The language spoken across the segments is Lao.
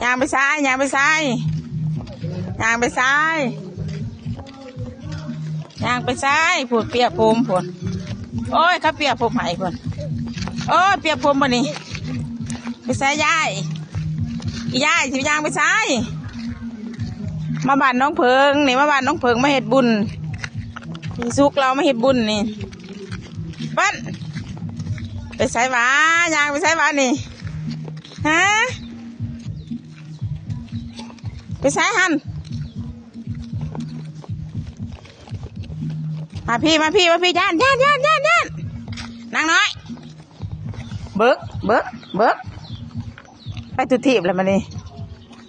ຍ່າງໄປໃສ? ຍ່າງໄປໃສ? ຍ່າງໄປໃສ? ພຸ້ນ ປຽກຜົມພຸ້ນ. ໂອ້ຍ ເຂົາປຽກຜົມໃຫ້ພຸ້ນ. ໂອ້ຍ ປຽກຜົມບັດນີ້. ໄປໃສຍາຍ? ອີຍາຍ ຊິຍ່າງໄປໃສ? ມາບ້ານນ້ອງເຜິ້ງນີ້ ມາບ້ານນ້ອງເຜິ້ງ ມາເຮັດບຸນ. ພີ່ສຸກລາວມາເຮັດບຸນນີ້. ເປັ້ນ ໄປໃສຫວາ? ຍ່າງໄປໃສຫວານີ້? ຮະ? ໄປໃສຫັ້ນ? ມາພີ້ ມາພີ້ ມາພີ້. ຢ້ານ ຢ້ານ ຢ້ານ ຢ້ານ ຢ້ານ. ນາງນ້ອຍ ເບິ່ງ ເບິ່ງ ເບິ່ງ. ໄປທຸກທີບແລ້ວບັດນີ້.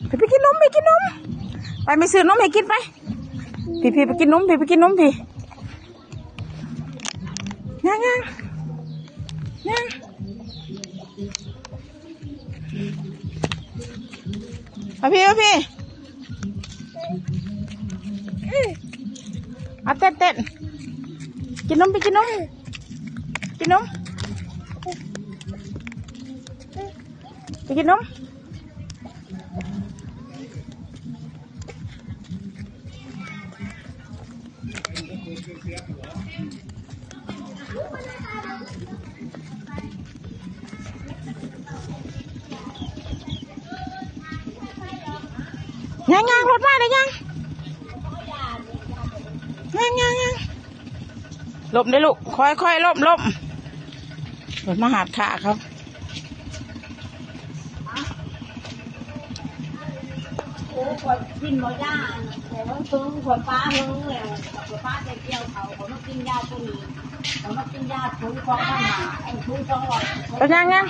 ໄປ ໄປກິນນົມ ໄປກິນນົມ. ໄປ ແມ່ຊື້ນົມໃຫ້ກິນໄປ. ພີ້ໆ ໄປກິນນົມ ພີ້ ໄປກິນນົມ ພີ້. ຍ່າງ ຍ່າງ ຍ່າງ. ມາພີ້ ມາພີ້. ເອົາເຕັ້ນ ເຕັ້ນ. ກິນນົມ ໄປກິນນົມ ກິນນົມ ໄປກິນນົມ. ຍ່າງໆ ລົດມາແລ້ວ ຍ່າງ ຍ່າງໆໆ. ລົ້ມເດ້ລູກ ຄ່ອຍໆ ລົ້ມ ລົ້ມ. ເພິ່ນມາຫາດຂ້າເຂົາ. ໂອ້ ຂ້ອຍກິນບໍ່ຢາກ ແຕ່ວ່າເພິ່ງຂ້ອຍປາເພິ່ງແລ້ວ ຂ້ອຍປາແຕ່ກ່ຽວເຂົ້າ ຂ້ອຍມາກິນຢາໂຕນີ້ ຂ້ອຍມາກິນຢາຖົງສອງພັນຫ້າ ເອີ ຖົງສອງຮ້ອຍ. ເປັນຫຍັງ ຫຍັງ?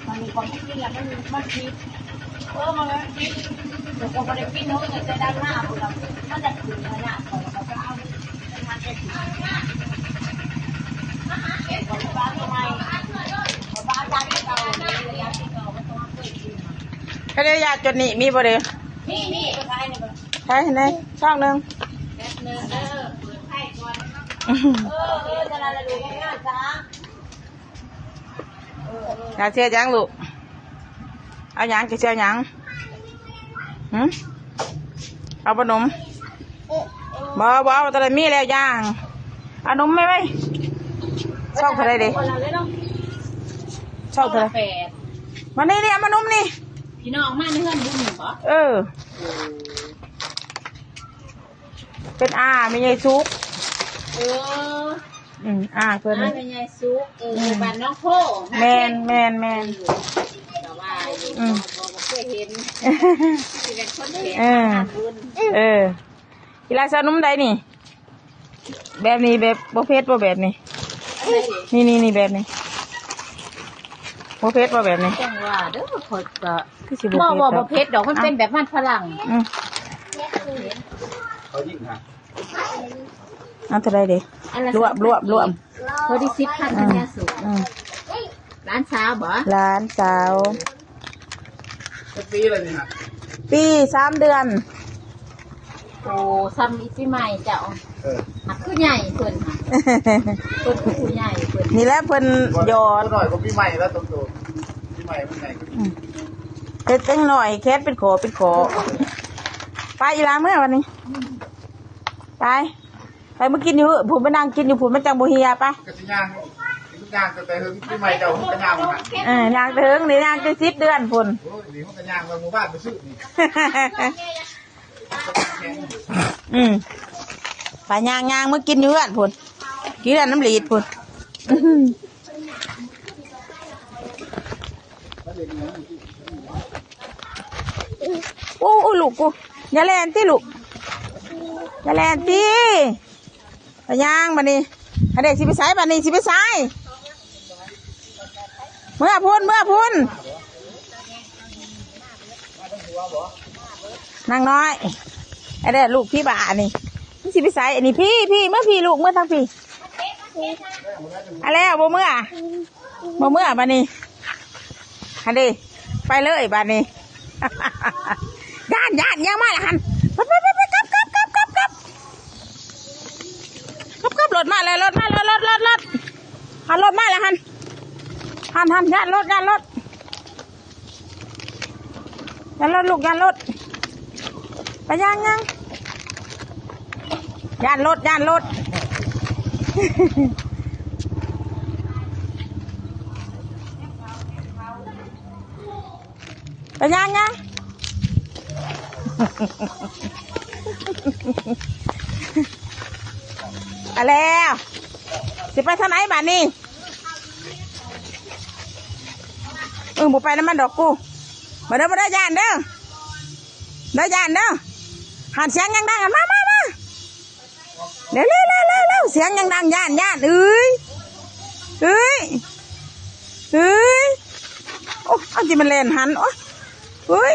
ມັນ ຂ້ອຍມາກິນແລ້ວມັນ ມັນຜິດ. ເອີ ມັນ ມັນຜິດ ແຕ່ຂ້ອຍບໍ່ໄດ້ກິນເພິ່ງ ແຕ່ດານໜ້າພຸ້ນລະ ມັນຈະຂຶ້ນຂະໜາດ ຂ້ອຍກໍເອົາ. ເຂົາເຈົ້າຢາກຈົນນີ້ມີບໍ່ເດີ້? ມີ ມີ ຂາຍໃຫ້ແດ່ ຊອງໜຶ່ງ. ແປັບໜຶ່ງເດີ ເປີດໄຟກ່ອນ. ເອີ ເອີ ຈະລະລະດູງາມໆ ຊະ. ຢາກເຮັດຫຍັງລູກ? ເອົາຫຍັງ? ຈະເອົາຫຍັງ? ຫຶ? ເອົາບໍ່ນົມ? ບໍ່ ບໍ່ເອົາ ຕອນນັ້ນມີແລ້ວຢ່າງ. ເອົານົມໄວ້ໄວ້. ຊອງເທົ່າໃດເດ? ຊອງເທົ່າໃດ? ຊອງລະແປດ. ມານີ້ນີ້ ເອົາມານົມນີ້. ພີ່ນ້ອງມາໃນເຮືອນບຸນນີ້ບໍ? ເອີ. ເປັນອາແມ່ໃຫຍ່ສຸກ. ເອີ. ອືມ ອາເພິ່ນ ອາແມ່ໃຫຍ່ສຸກ. ເອີ ອືມ ບ້ານໜອງໂພ. ແມ່ນ ແມ່ນ ແມ່ນ. ເອີ ກໍວ່າຢູ່ ອືມ ບໍ່ ບໍ່ເຄີຍເຫັນ ຊິເປັນຄົນເຫັນ. ເອີ ງານບຸນ. ເອີ ອີຫຼາຊາວໜຸ່ມໃດນີ້? ແບບນີ້ແບບບໍ່ເຜັດບໍ່ແບບນີ້? ອັນໃດ? ນີ້ໆໆ ແບບນີ້ ບໍ່ເຜັດບໍ່ແບບນີ້? ຈັ່ງວ່າເດີ້ ຂ້ອຍກໍ ຄືຊິບໍ່ ບໍ່ ເຜັດ ບໍ່ ບໍ່ເຜັດດອກ ມັນເປັນແບບມັນຝຣັ່ງ. ອືມ ເຂົາຍິງຫາ ເອົາເທົ່າໃດເດ? ລວບ ລວບ ລວບ. ພໍດີສິບພັນ ອືມ ພັນຍາສູງ. ອືມ ຫຼານສາວບໍ? ຫຼານສາວ. ຈັກປີແລ້ວນີ້ນະ? ປີສາມເດືອນ. ໂອ້ ສ່ຳອີ່ປີໃໝ່ເຈົ້າ. ເອີ ຫາກຄືໃຫຍ່ເພິ່ນຫະ ເພິ່ນຄືຜູ້ໃຫຍ່ເພິ່ນ. ນີ້ແຫຼະເພິ່ນຢອດ ນ້ອຍກວ່າປີໃໝ່ແລ້ວ ໂຕ ປີໃໝ່ມັນໃຫຍ່. ອືມ ເຮັດຈັ່ງໜ້ອຍ ແຂນເປັນຂໍ້ເປັນຂໍ້. ໄປອີ່ຫຼ້າເມືອບັດນີ້ ໄປ. ໄປມາກິນຢູ່ພຸ້ນ ໄປນັ່ງກິນຢູ່ພຸ້ນ ມັນຈັ່ງບໍ່ເຫ່ຍ. ໄປ ກໍຊິຍ່າງ ຍ່າງຕັ້ງແຕ່ເຫິງປີໃໝ່ເຈົ້າ ມັນກໍຍ່າງຫັ້ນ. ເອີ ຍ່າງແຕ່ເຫິງນີ້ ຍ່າງແຕ່ສິບເດືອນພຸ້ນ. ໂອ້ຍ ນີ້ມັນກໍຍ່າງມາໝູ່ບ້ານໄປຊື້ນີ້. ອືມ ໄປຍ່າງໆ ມາກິນຢູ່ເຮືອນພຸ້ນ ກິນເຮືອນນ້ຳຫຼີດພຸ້ນ. ໂອ້ ໂອ້ ລູກກູ ຢ່າແລ່ນຕິລູກ ຢ່າແລ່ນຕິ. ໄປຍ່າງບັດນີ້ ອັນເດ ຊິໄປໃສບັດນີ້ ຊິໄປໃສ? ເມືອພຸ້ນ ເມືອພຸ້ນ ນາງນ້ອຍ. ອັນເດ ລູກພີ່ບ້ານີ້ ມັນຊິໄປໃສ? ອັນນີ້ ພີ້ ພີ້ ເມືອພີ້ລູກ ເມືອທາງພີ້. ອັນແລ້ວ ບໍ່ເມືອ ບໍ່ເມືອບາດນີ້ ຫັ້ນເດ້ ໄປເລີຍບາດນີ້. ຢ້ານ ຢ້ານ ຍ່າງມາລະຫັ້ນ ໄປ ໄປ ໄປ ໄປ ກັບ ກັບ ກັບ ກັບ ກັບ ກັບ ກັບ ລົດມາແລ້ວ ລົດມາແລ້ວ ລົດ ລົດ ລົດ ຫັ້ນ ລົດມາລະຫັ້ນ ຫັ້ນ ຫັ້ນ ຢ້ານລົດ ຢ້ານລົດ. ຢ້ານລົດລູກ ຢ້ານລົດ ໄປຍ່າງ ຍ່າງ ຢ້ານລົດ ຢ້ານລົດ ໄປຍ່າງ ຍ່າງ ໄປແລ້ວ ຊິໄປທາງໃດບາດນີ້? ເອີ ບໍ່ໄປນຳມັນດອກກູ ມາເດີ ມາເດີ ຢ້ານເດີ ເດີ ຢ້ານເດີ ຫັ້ນ ສຽງຫຍັງດັງຫັ້ນ ມາ ມາ ມາ ເລັວໆໆໆ ສຽງຫຍັງດັງ ຢ້ານ ຢ້ານ ເອີຍ ເອີຍ ເອີຍ ໂອ້ ອັນທີ່ມັນແລ່ນຫັ້ນ ໂອ້ ເອີຍ.